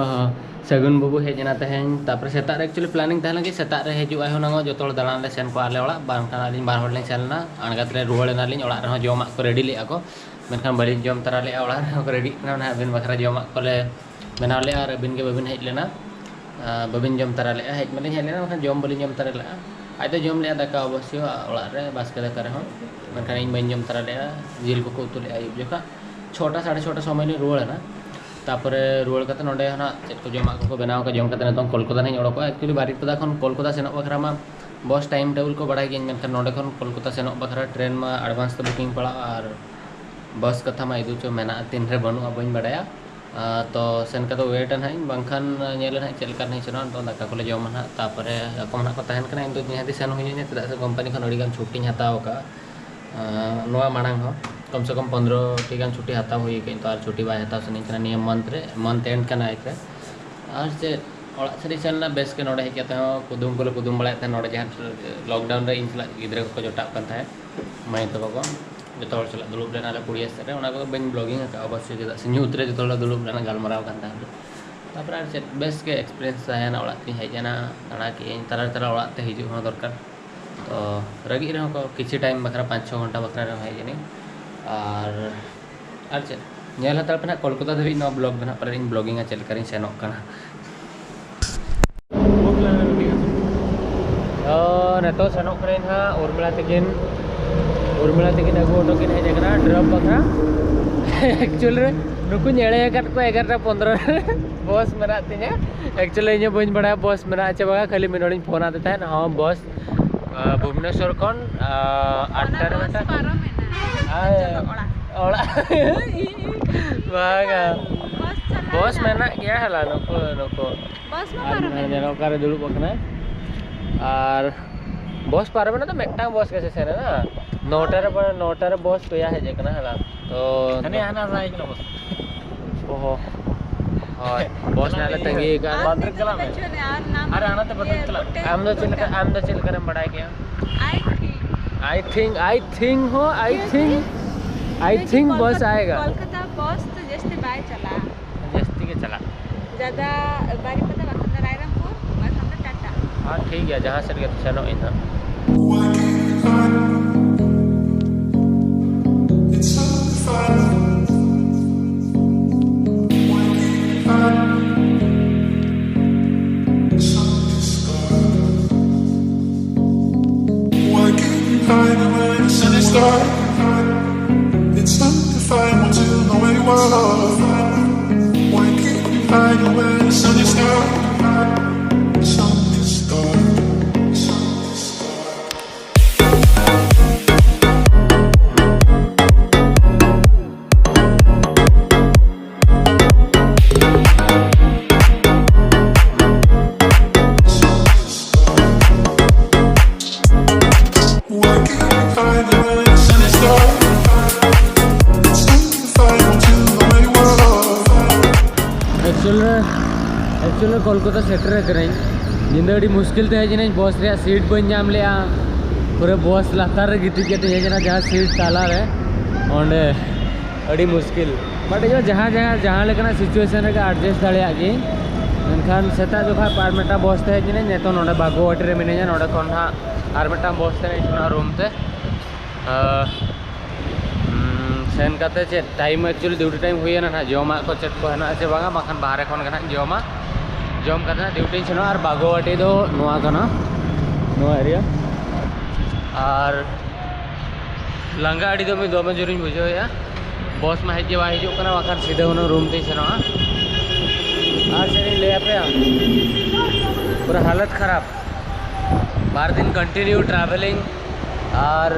ଓହୋ। ᱥᱟᱹᱜᱩᱱ ᱵᱟᱹᱵᱩ ᱦᱮᱡ ᱮᱱᱟ ᱛᱮᱦᱮᱧ᱾ ᱛᱟᱨᱯᱚᱨᱮ ᱥᱮᱛᱟᱜ ᱨᱮ actually planning ᱛᱟᱦᱮᱸ ᱞᱮᱱᱟ ᱠᱤ ᱥᱮᱛᱟᱜ ᱨᱮ ᱦᱤᱡᱩᱜ ᱟᱭ ᱦᱩᱱᱟᱹᱝ, ᱡᱚᱛᱚ ᱦᱚᱲ ᱫᱟᱬᱟᱱ ᱞᱮ ᱥᱮᱱ ᱠᱚᱜᱼᱟ ᱟᱞᱮ ᱚᱲᱟᱜ᱾ ᱵᱟᱝᱠᱷᱟᱱ ᱟᱹᱞᱤᱧ ᱵᱟᱨ ᱦᱚᱲ ᱞᱤᱧ ᱥᱮᱱ ᱞᱮᱱᱟ, ᱟᱬᱜᱟᱛ ᱨᱮ ᱨᱩᱣᱟᱹᱲ ᱮᱱᱟᱞᱤᱧ᱾ ᱚᱲᱟᱜ ᱨᱮᱦᱚᱸ ᱡᱚᱢᱟᱜ ᱠᱚ ready ᱞᱮᱫᱼᱟ ᱠᱚ, ᱢᱮᱱᱠᱷᱟᱱ ᱵᱟᱹᱞᱤᱧ ᱡᱚᱢ ᱛᱟᱨᱟ ᱞᱮᱫᱼᱟ᱾ ᱚᱲᱟᱜ ᱨᱮᱦᱚᱸ ᱠᱚ readyᱜ ᱠᱟᱱᱟ, ᱢᱟᱱᱮ ᱟᱹᱵᱤᱱ ᱵᱟᱠᱷᱨᱟ ᱡᱚᱢᱟᱜ ᱠᱚᱞᱮ ᱵᱮᱱᱟᱣ ᱞᱮᱫᱼᱟ ᱟᱨ ᱟᱹᱵᱤᱱ ᱜᱮ ᱵᱟᱹᱵᱤᱱ ᱦᱮᱡ ᱞᱮᱱᱟ᱾ ᱟᱨ ᱵᱟᱹᱵᱤᱱ ᱡᱚᱢ ᱛᱟᱨᱟ ᱞᱮᱫᱼᱟ᱾ ᱦᱮᱡ ᱢᱟᱞᱤᱧ ᱦᱮᱡ ᱞᱮᱱᱟ, ᱢᱮᱱᱠᱷᱟᱱ ᱡᱚᱢ ᱵᱟᱹᱞᱤᱧ ᱡᱚᱢ ᱛᱟᱨᱟ ᱞᱮᱫᱼᱟ᱾ ᱟᱡ ᱫᱚ ᱡᱚᱢ ᱞᱮᱫᱼᱟ ᱫᱟᱠᱟ ᱚᱵᱚᱥᱥᱚ ᱚᱲᱟᱜ ᱨᱮ ᱵᱟᱥᱠᱮ ᱫᱟᱠᱟ ᱨᱮᱦᱚᱸ, ᱢᱮᱱᱠᱷᱟᱱ ᱤᱧ ᱵᱟᱹᱧ ᱡᱚᱢ ᱛᱟᱨᱟ ᱞᱮᱫᱼᱟ᱾ ᱡᱤᱞ ᱠᱚᱠᱚ ᱩᱛᱩ ᱞᱮᱫᱼᱟ ᱟᱹᱭᱩᱵ ᱡᱚᱠᱷᱟ, ᱪᱷᱚᱴᱟ ᱥᱟᱲᱮ ᱪᱷᱚᱴᱟ ᱥᱚᱢᱚᱭ ᱞᱤᱧ ᱨᱩᱣᱟᱹᱲ ᱮᱱᱟ᱾ ᱛᱟᱯᱚᱨᱮ ᱨᱩᱣᱟᱹᱲ ᱠᱟᱛᱮ ᱱᱚᱸᱰᱮ ᱦᱚᱸ ᱱᱟᱜ ᱪᱮᱫ ᱠᱚ ᱡᱚᱢᱟᱜ ᱠᱚᱠᱚ ᱵᱮᱱᱟᱣ ᱠᱟᱜ, ᱡᱚᱢ ᱠᱟᱛᱮ ᱱᱤᱛᱚᱝ ᱠᱳᱞᱠᱟᱛᱟ ᱱᱟᱜ ᱤᱧ ᱚᱰᱚᱠᱚᱜᱼᱟ᱾ Actually ᱵᱟᱨᱤᱯᱟᱫᱟ ᱠᱷᱚᱱ ᱠᱳᱞᱠᱟᱛᱟ ᱥᱮᱱᱚᱜ ᱵᱟᱠᱷᱨᱟ ᱢᱟ bus time table ᱠᱚ ᱵᱟᱲᱟᱭ ᱜᱤᱭᱟᱹᱧ, ᱢᱮᱱᱠᱷᱟᱱ ᱱᱚᱸᱰᱮ ᱠᱷᱚᱱ ᱠᱳᱞᱠᱟᱛᱟ ᱥᱮᱱᱚᱜ ᱵᱟᱠᱷᱨᱟ train ᱢᱟ advance ᱛᱮ booking ᱯᱟᱲᱟᱜᱼᱟ ᱟᱨ bus ᱠᱟᱛᱷᱟ ᱢᱟ ᱤᱫᱩ ᱪᱚ ᱢᱮᱱᱟᱜᱼᱟ, ᱛᱤᱱ ᱨᱮ ᱵᱟᱹᱱᱩᱜᱼᱟ ᱵᱟᱹᱧ ᱵᱟᱲᱟᱭᱟ᱾ ᱟᱨ ᱛᱚ ᱥᱮᱱ ᱠᱟᱛᱮ wait ᱟ ᱱᱟᱜ ᱤᱧ, ᱵᱟᱝᱠᱷᱟᱱ ᱧᱮᱞᱟ ᱱᱟᱜ ᱪᱮᱫ ᱞᱮᱠᱟ ᱱᱟᱜ ᱤᱧ ᱥᱮᱱᱚᱜᱼᱟ᱾ ᱱᱤᱛᱚᱝ ᱫᱟᱠᱟ ᱠᱚᱞᱮ ᱡᱚᱢᱟ ᱱᱟᱜ, ᱛᱟᱯᱚᱨᱮ ᱟᱠᱚ ᱢᱟ ᱱᱟᱜ ᱠᱚ ᱛᱟᱦᱮᱱ ᱠᱟᱱᱟ, ᱤᱧ ᱫᱚ ᱱᱤᱦᱟᱹᱛᱤ ᱥᱮᱱ ᱦᱩᱭ ᱤᱧᱟᱹ, ᱪᱮᱫᱟᱜ ᱥᱮ company ᱠᱷᱚᱱ ᱟᱹᱰᱤ ᱜᱟᱱ ᱪᱷᱩᱴᱤᱧ ᱦᱟᱛᱟᱣ ᱟᱠᱟᱫᱼᱟ᱾ ᱟᱨ ᱱᱚᱣᱟ ᱢᱟᱲᱟᱝ ᱦᱚᱸ ᱠᱚᱢ ᱥᱮ ᱠᱚᱢ ᱯᱚᱱᱫᱽᱨᱚ ᱴᱤ ᱜᱟᱱ ᱪᱷᱩᱴᱤ ᱦᱟᱛᱟᱣ ᱦᱩᱭ ᱟᱠᱟᱱᱟ, ᱛᱚ ᱟᱨ ᱪᱷᱩᱴᱤ ᱵᱟᱭ ᱦᱟᱛᱟᱣ ᱥᱟᱱᱟᱧ ᱠᱟᱱᱟ ᱱᱤᱭᱟᱹ month ᱨᱮ, month end ᱠᱟᱱᱟ ᱮᱠ ᱨᱮ᱾ ᱟᱨ ᱪᱮᱫ, ᱚᱲᱟᱜ ᱥᱮᱫ ᱤᱧ ᱥᱮᱱ ᱞᱮᱱᱟ, ᱵᱮᱥ ᱜᱮ ᱱᱚᱰᱮ ᱦᱮᱡ ᱠᱟᱛᱮ ᱦᱚᱸ ᱠᱩᱫᱩᱢ ᱠᱚᱞᱮ ᱠᱩᱫᱩᱢ ᱵᱟᱲᱟᱭᱮᱫ ᱛᱟᱦᱮᱸᱫ᱾ ᱱᱚᱰᱮ ᱡᱟᱦᱟᱸ lockdown ᱨᱮ ᱤᱧ ᱥᱟᱞᱟᱜ ᱜᱤᱫᱽᱨᱟᱹ ᱠᱚᱠᱚ ᱡᱚᱴᱟᱜ ᱠᱟᱱ ᱛᱟᱦᱮᱸᱫ, ᱢᱟᱹᱭ ᱛᱟᱠᱚ ᱠᱚ, ᱡᱚᱛᱚ ᱦᱚᱲ ᱥᱟᱞᱟᱜ ᱫᱩᱲᱩᱵ ᱞᱮᱱᱟ ᱞᱮ ᱠᱩᱲᱤᱭᱟᱹ ᱥᱮᱫ ᱨᱮ, ᱚᱱᱟ ᱠᱚᱫᱚ ᱵᱟᱹᱧ vlogging ᱟᱠᱟᱫᱼᱟ ᱚᱵᱚᱥᱥᱳᱭ, ᱪᱮᱫᱟᱜ ᱥᱮ ᱧᱩᱛ ᱨᱮ ᱡᱚᱛᱚ ᱦᱚᱲ ᱞᱮ ᱫᱩᱲᱩᱵ ᱞᱮᱱᱟ, ᱜᱟᱞᱢᱟᱨᱟᱣ ᱠᱟᱱ ᱛᱟᱦᱮᱸᱫ᱾ ᱛᱟᱨᱯᱚᱨᱮ ᱟᱨ ᱪᱮᱫ, ᱵᱮᱥ ᱜᱮ experience ᱛᱟᱦᱮᱸᱭᱮᱱᱟ᱾ ᱚᱲᱟᱜ ᱛᱤᱧ ᱦᱮᱡ ᱮᱱᱟ, ᱫᱟᱬᱟ ᱠᱮᱫ ᱟᱹᱧ, ᱛᱟᱨᱟ ᱛᱟᱨᱟ ᱚᱲᱟᱜ ᱛᱮ ᱦᱤᱡᱩᱜ ᱦᱚᱸ ᱫᱚᱨᱠᱟᱨ᱾ ᱛᱚ ᱨᱟᱹᱜᱤᱜ ᱨᱮᱦᱚᱸ ᱠᱚ, ᱠᱤᱪᱷᱩ time ᱵᱟᱠᱷᱨᱟ, ᱯᱟᱸᱪ ᱪᱷᱚ ᱜᱷᱚᱱᱴᱟ ᱵᱟᱠᱷᱨᱟ ᱨᱮᱦᱚᱸ ᱦᱮᱡ ᱮᱱᱟᱹᱧ᱾ ᱟᱨ, ᱟᱨ ᱪᱮᱫ, ᱧᱮᱞ ᱦᱟᱛᱟᱲ ᱯᱮ ᱱᱟᱜ ᱠᱳᱞᱠᱟᱛᱟ ᱫᱷᱟᱹᱵᱤᱡ ᱱᱚᱣᱟ vlog ᱫᱚ ᱱᱟᱜ ᱯᱟᱞᱮᱱ ᱤᱧ vlogging ᱟ ᱪᱮᱫ ᱞᱮᱠᱟ ᱨᱤᱧ ᱥᱮᱱᱚᱜ ᱠᱟᱱᱟ᱾ ᱛᱚ ᱱᱤᱛᱚᱜ ᱥᱮᱱᱚᱜ ᱠᱟᱹᱱᱟᱹᱧ ᱱᱟᱦᱟᱜ ᱩᱨᱢᱤᱞᱟ ᱛᱟᱹᱠᱤᱱ, ᱩᱨᱢᱤᱞᱟ ᱛᱟᱹᱠᱤᱱ ᱟᱹᱜᱩ ᱦᱚᱴᱚ ᱠᱤᱱ ᱦᱮᱡ ᱟᱠᱟᱱᱟ drop ᱵᱟᱠᱷᱨᱟ᱾ Actually ᱨᱮ ᱱᱩᱠᱩᱧ ᱮᱲᱮ ᱟᱠᱟᱫ ᱠᱚᱣᱟ, ᱮᱜᱟᱨᱚᱴᱟ ᱯᱚᱱᱫᱽᱨᱚ ᱨᱮ bus ᱢᱮᱱᱟᱜ ᱛᱤᱧᱟᱹ᱾ Actually ᱤᱧ ᱦᱚᱸ ᱵᱟᱹᱧ ᱵᱟᱲᱟᱭᱟ bus ᱢᱮᱱᱟᱜᱼᱟ ᱪᱮ ᱵᱟᱝᱟ, ᱠᱷᱟᱹᱞᱤ ᱢᱤᱫ ᱦᱚᱲᱤᱧ ᱯᱷᱳᱱ ᱟᱫᱮ ᱛᱟᱦᱮᱸᱫ, ᱦᱚᱸ bus ᱟᱨ ᱵᱷᱩᱵᱽᱱᱮᱥᱚᱨ ᱠᱷᱚᱱ, ᱟᱨ ᱟᱴᱴᱟ ᱨᱮ ᱵᱟᱥ ᱢᱤᱫᱴᱟᱝ ᱯᱟᱨᱚᱢ ᱮᱱᱟ᱾ ᱟᱨ ᱪᱚᱞᱚ ᱚᱲᱟᱜ᱾ ᱚᱲᱟᱜ᱾ ᱵᱟᱝᱟ᱾ ᱵᱟᱥ ᱪᱟᱞᱟᱣ ᱵᱚᱥ ᱮᱱᱟ᱾ ᱢᱮᱱᱟᱜ ᱜᱮᱭᱟ ᱦᱟᱞᱟ, ᱱᱩᱠᱩ, ᱱᱩᱠᱩ᱾ ᱵᱟᱥ ᱢᱟ ᱟᱨ ᱯᱟᱨᱚᱢ ᱮᱱᱟ᱾ ᱧᱮᱞ ᱚᱠᱟᱨᱮ ᱫᱩᱲᱩᱵ ᱟᱠᱟᱱᱟᱭ᱾ ᱟᱨ ᱵᱚᱥ ᱯᱟᱨᱚᱢ ᱮᱱᱟ ᱛᱚ, ᱢᱤᱫᱴᱟᱝ ᱵᱚᱥ ᱜᱮ ᱥᱮ ᱥᱮᱱ ᱮᱱᱟ᱾ ᱱᱚᱴᱟ ᱨᱮ, ᱱᱚᱴᱟ ᱨᱮ ᱵᱚᱥ ᱯᱮᱭᱟ ᱦᱮᱡ ᱟᱠᱟᱱᱟ ᱦᱟᱞᱟ᱾ ᱛᱚ ᱦᱟᱱᱮ ᱦᱟᱱᱟ ᱥᱟᱭ ᱠᱟᱱᱟ ᱵᱚᱥ᱾ ᱚᱦᱚ᱾ ᱦᱳᱭ, ᱵᱚᱥ ᱱᱟᱜ ᱞᱮ ᱛᱟᱺᱜᱤ ᱟᱠᱟᱫᱼᱟ᱾ ᱟᱨ ᱵᱟᱫᱽ ᱨᱮ ᱪᱟᱞᱟᱜ ᱢᱮ᱾ ᱟᱨ ᱦᱟᱱᱟᱛᱮ ᱵᱟᱫᱽ ᱨᱮ ᱪᱟᱞᱟᱜ ᱢᱮ᱾ ᱟᱢ ᱫᱚ ᱪᱮᱫ ᱞᱮᱠᱟ, ᱟᱢ ᱫᱚ ᱪᱮᱫ ᱞᱮᱠᱟᱨᱮᱢ ᱵᱟᱲᱟᱭ ᱠᱮᱜᱼᱟ? I think, I think ᱦᱚᱸ, I think, I think Bose ᱟᱭᱮᱜᱟ᱾ Kolkata Bose ᱛᱚ ᱡᱟᱹᱥᱛᱤ ᱵᱟᱭ ᱪᱟᱞᱟᱜᱼᱟ᱾ ᱡᱟᱹᱥᱛᱤ ᱜᱮ ᱪᱟᱞᱟᱜᱼᱟ᱾ ᱡᱟᱫᱟ ᱵᱟᱨᱤᱯᱟᱫᱟ, ᱵᱟᱠᱷᱟᱱ ᱫᱚ ᱨᱟᱭᱨᱚᱝᱯᱩᱨ, ᱵᱟᱠᱷᱟᱱ ᱫᱚ ᱴᱟᱴᱟ᱾ ᱟᱨ ᱴᱷᱤᱠ ᱜᱮᱭᱟ, ᱡᱟᱦᱟᱸ ᱥᱮᱫ ᱜᱮ ᱥᱮᱱᱚᱜ ᱤᱧ ᱦᱟᱸᱜ᱾ Why keep me hiding when the sun is dark? It's not the final till no way was. Why keep me hiding when the sun is dark? The sun is dark. The sun is dark. Actual ᱨᱮ, actual ᱨᱮ ᱠᱳᱞᱠᱟᱛᱟ ᱥᱮᱴᱮᱨ ᱟᱠᱟᱱᱟᱹᱧ᱾ ᱧᱤᱫᱟᱹ ᱟᱹᱰᱤ ᱢᱩᱥᱠᱤᱞ ᱛᱮ ᱦᱮᱡ ᱮᱱᱟᱹᱧ, ᱵᱚᱥ ᱨᱮᱭᱟᱜ ᱥᱤᱴ ᱵᱟᱹᱧ ᱧᱟᱢ ᱞᱮᱜᱼᱟ᱾ ᱯᱩᱨᱟᱹ ᱵᱚᱥ ᱞᱟᱛᱟᱨ ᱨᱮ ᱜᱤᱛᱤᱡ ᱠᱟᱛᱮ ᱦᱮᱡ ᱮᱱᱟ, ᱡᱟᱦᱟᱸ ᱥᱤᱴ ᱛᱟᱞᱟ ᱨᱮ, ᱚᱸᱰᱮ ᱟᱹᱰᱤ ᱢᱩᱥᱠᱤᱞ᱾ But ᱤᱧ ᱦᱚᱸ ᱡᱟᱦᱟᱸ ᱡᱟᱦᱟᱸ, ᱡᱟᱦᱟᱸ ᱞᱮᱠᱟᱱᱟᱜ situation ᱨᱮᱜᱮ adjust ᱫᱟᱲᱮᱭᱟᱜ ᱜᱤᱭᱟᱹᱧ᱾ ᱢᱮᱱᱠᱷᱟᱱ ᱥᱮᱛᱟᱜ ᱡᱚᱠᱷᱟᱡ ᱟᱨ ᱢᱤᱫᱴᱟᱝ ᱵᱚᱥ ᱛᱮ ᱦᱮᱡ ᱮᱱᱟᱹᱧ, ᱱᱤᱛᱚᱜ ᱱᱚᱰᱮ ᱵᱷᱟᱜᱽᱜᱚᱵᱟᱴᱤ ᱨᱮ ᱢᱤᱱᱟᱹᱧᱟ᱾ ᱱᱚᱰᱮ ᱠᱷᱚᱱ ᱦᱟᱸᱜ ᱟᱨ ᱢᱤᱫᱴᱟᱝ ᱵᱚᱥ ᱛᱮ ᱤᱧ ᱥᱮᱱᱚᱜᱼᱟ ᱨᱩᱢ ᱛᱮ᱾ ᱟᱨ, ᱩᱸ, ᱥᱮᱱ ᱠᱟᱛᱮ ᱪᱮᱫ ᱴᱟᱭᱤᱢ, actually ᱰᱤᱭᱩᱴᱤ ᱴᱟᱭᱤᱢ ᱦᱩᱭᱮᱱᱟ ᱱᱟᱦᱟᱜ, ᱡᱚᱢᱟᱜ ᱠᱚ ᱪᱮᱫ ᱠᱚ ᱦᱮᱱᱟᱜᱼᱟ ᱪᱮ ᱵᱟᱝᱟ, ᱵᱟᱠᱷᱟᱱ ᱵᱟᱦᱨᱮ ᱠᱷᱚᱱ ᱜᱮ ᱱᱟᱦᱟᱜ ᱤᱧ ᱡᱚᱢᱟ᱾ ᱡᱚᱢ ᱠᱟᱛᱮ ᱱᱟᱦᱟᱜ ᱰᱤᱭᱩᱴᱤᱧ ᱥᱮᱱᱚᱜᱼᱟ᱾ ᱟᱨ ᱵᱷᱟᱜᱽᱜᱚᱵᱟᱴᱤ ᱫᱚ ᱱᱚᱣᱟ ᱠᱟᱱᱟ, ᱱᱚᱣᱟ area᱾ ᱟᱨ ᱞᱟᱸᱜᱟ ᱟᱹᱰᱤ ᱫᱚᱢᱮ, ᱫᱚᱢᱮ ᱡᱳᱨᱤᱧ ᱵᱩᱡᱷᱟᱹᱣᱮᱫᱼᱟ᱾ ᱵᱚᱥ ᱢᱟ ᱦᱮᱡ ᱜᱮ ᱵᱟᱭ ᱦᱤᱡᱩᱜ ᱠᱟᱱᱟ, ᱵᱟᱠᱷᱟᱱ ᱥᱤᱫᱷᱟᱹ ᱦᱩᱱᱟᱹᱝ ᱨᱩᱢ ᱛᱤᱧ ᱥᱮᱱᱚᱜᱼᱟ᱾ ᱟᱨ ᱪᱮᱫ ᱤᱧ ᱞᱟᱹᱭ ᱟᱯᱮᱭᱟ, ᱯᱩᱨᱟᱹ ᱦᱟᱞᱚᱛ ᱠᱷᱟᱨᱟᱯ᱾ ᱵᱟᱨ ᱫᱤᱱ continue travelling, ᱟᱨ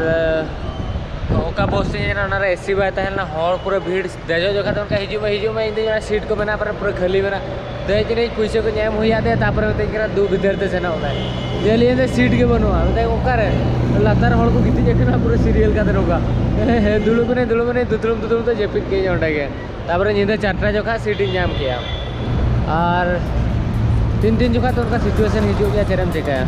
ᱚᱠᱟ ᱵᱚᱥ ᱛᱤᱧ ᱦᱮᱡ ᱮᱱᱟ, ᱚᱱᱟᱨᱮ AC ᱵᱟᱭ ᱛᱟᱦᱮᱸ ᱞᱮᱱᱟ, ᱦᱚᱲ ᱯᱩᱨᱟᱹ ᱵᱷᱤᱲ᱾ ᱫᱮᱡᱚᱜ ᱡᱚᱠᱷᱟᱡ ᱫᱚ ᱚᱱᱠᱟ ᱦᱤᱡᱩᱜ ᱢᱮ, ᱦᱤᱡᱩᱜ ᱢᱮ, ᱤᱧ ᱫᱚᱧ ᱢᱮᱱᱟ ᱥᱤᱴ ᱠᱚ ᱢᱮᱱᱟᱜᱼᱟ, ᱯᱩᱨᱟᱹ, ᱯᱩᱨᱟᱹ ᱠᱷᱟᱹᱞᱤ ᱢᱮᱱᱟᱜᱼᱟ᱾ ᱫᱮᱡ ᱮᱱᱟᱹᱧ, ᱯᱩᱭᱥᱟᱹ ᱠᱚᱧ ᱮᱢ ᱦᱩᱭ ᱟᱫᱮᱭᱟ, ᱛᱟᱨᱯᱚᱨᱮ ᱢᱮᱛᱟᱹᱧ ᱠᱟᱱᱟ, "ᱫᱩ ᱵᱷᱤᱛᱟᱹᱨ ᱛᱮ ᱥᱮᱱᱚᱜ ᱢᱮ᱾" ᱧᱮᱞ ᱤᱧ ᱫᱚ ᱥᱤᱴ ᱜᱮ ᱵᱟᱹᱱᱩᱜᱼᱟ᱾ ᱢᱮᱛᱟᱭ, "ᱚᱠᱟᱨᱮ?" ᱞᱟᱛᱟᱨ ᱦᱚᱲ ᱠᱚ ᱜᱤᱛᱤᱡ ᱟᱠᱟᱱᱟ ᱯᱩᱨᱟᱹ serial ᱠᱟᱛᱮ ᱱᱚᱝᱠᱟ᱾ "ᱦᱮᱸ, ᱦᱮᱸ, ᱫᱩᱲᱩᱵ ᱮᱱᱟᱹᱧ, ᱫᱩᱲᱩᱵ ᱮᱱᱟᱹᱧ", ᱫᱩᱫᱽᱲᱩᱢ ᱫᱩᱫᱽᱲᱩᱢ ᱛᱮ ᱡᱟᱹᱯᱤᱫ ᱠᱮᱫᱟᱹᱧ ᱚᱸᱰᱮ ᱜᱮ᱾ ᱛᱟᱨᱯᱚᱨᱮ ᱧᱤᱫᱟᱹ ᱪᱟᱨᱴᱟ ᱡᱚᱠᱷᱟᱡ ᱥᱤᱴ ᱤᱧ ᱧᱟᱢ ᱠᱮᱜᱼᱟ᱾ ᱟᱨ ᱛᱤᱱ ᱛᱤᱱ ᱡᱚᱠᱷᱟᱡ ᱛᱚ ᱚᱱᱠᱟ situation ᱦᱤᱡᱩᱜ ᱜᱮᱭᱟ, ᱪᱮᱫ ᱮᱢ ᱪᱤᱠᱟᱹᱭᱟ?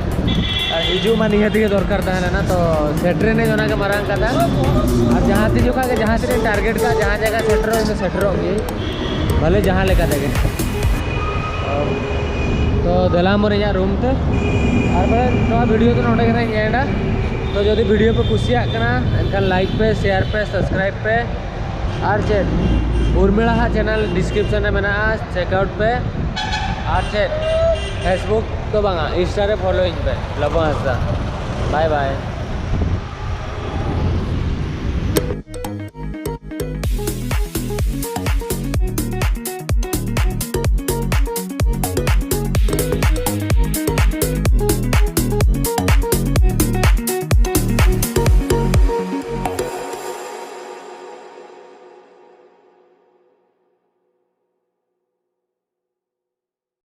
ᱟᱨ ᱦᱤᱡᱩᱜ ᱢᱟ ᱱᱤᱦᱟᱹᱛ ᱜᱮ ᱫᱚᱨᱠᱟᱨ ᱛᱟᱦᱮᱸ ᱞᱮᱱᱟ, ᱛᱚ ᱥᱮᱴᱮᱨ ᱮᱱᱟᱹᱧ, ᱚᱱᱟ ᱜᱮ ᱢᱟᱨᱟᱝ ᱠᱟᱛᱷᱟ᱾ ᱟᱨ ᱡᱟᱦᱟᱸ ᱛᱤᱱ ᱡᱚᱠᱷᱟᱡ ᱜᱮ ᱡᱟᱦᱟᱸ ᱛᱤᱱᱟᱹᱜ target ᱠᱟᱜ, ᱡᱟᱦᱟᱸ ᱡᱟᱭᱜᱟ ᱥᱮᱴᱮᱨᱚᱜ, ᱤᱧ ᱫᱚ ᱥᱮᱴᱮᱨᱚᱜ ᱜᱮ, ᱵᱷᱟᱞᱮ ᱡᱟᱦᱟᱸ ᱞᱮᱠᱟ ᱛᱮᱜᱮ᱾ ᱛᱚ ᱫᱮᱞᱟ ᱢᱳᱨ ᱤᱧᱟᱹᱜ ᱨᱩᱢ ᱛᱮ᱾ ᱟᱨ ᱵᱚᱞᱮ ᱱᱚᱣᱟ ᱵᱷᱤᱰᱤᱭᱳ ᱫᱚ ᱱᱚᱰᱮ ᱜᱮ ᱦᱟᱸᱜ ᱤᱧ ᱮᱱᱰᱟ᱾ ᱛᱚ ᱡᱩᱫᱤ ᱵᱷᱤᱰᱤᱭᱳ ᱯᱮ ᱠᱩᱥᱤᱭᱟᱜ ᱠᱟᱱᱟ, ᱮᱱᱠᱷᱟᱱ ᱞᱟᱭᱤᱠ ᱯᱮ, ᱥᱮᱭᱟᱨ ᱯᱮ, ᱥᱟᱵᱥᱠᱨᱟᱭᱤᱵ ᱯᱮ᱾ ᱟᱨ ᱪᱮᱫ, ᱩᱨᱢᱤᱞᱟ ᱦᱟᱜ ᱪᱮᱱᱮᱞ ᱰᱤᱥᱠᱨᱤᱯᱥᱚᱱ ᱨᱮ ᱢᱮᱱᱟᱜᱼᱟ, ᱪᱮᱠ ᱟᱣᱩᱴ ᱯᱮ᱾ ᱟᱨ ᱪᱮᱫ, ᱯᱷᱮᱥᱵᱩᱠ ᱫᱚ ᱵᱟᱝᱟ, ᱤᱱᱥᱴᱟ ᱨᱮ ᱯᱷᱚᱞᱳᱭᱤᱧ ᱯᱮ, ᱞᱚᱵᱚ ᱦᱟᱸᱥᱫᱟ᱾ ᱵᱟᱭ ᱵᱟᱭ᱾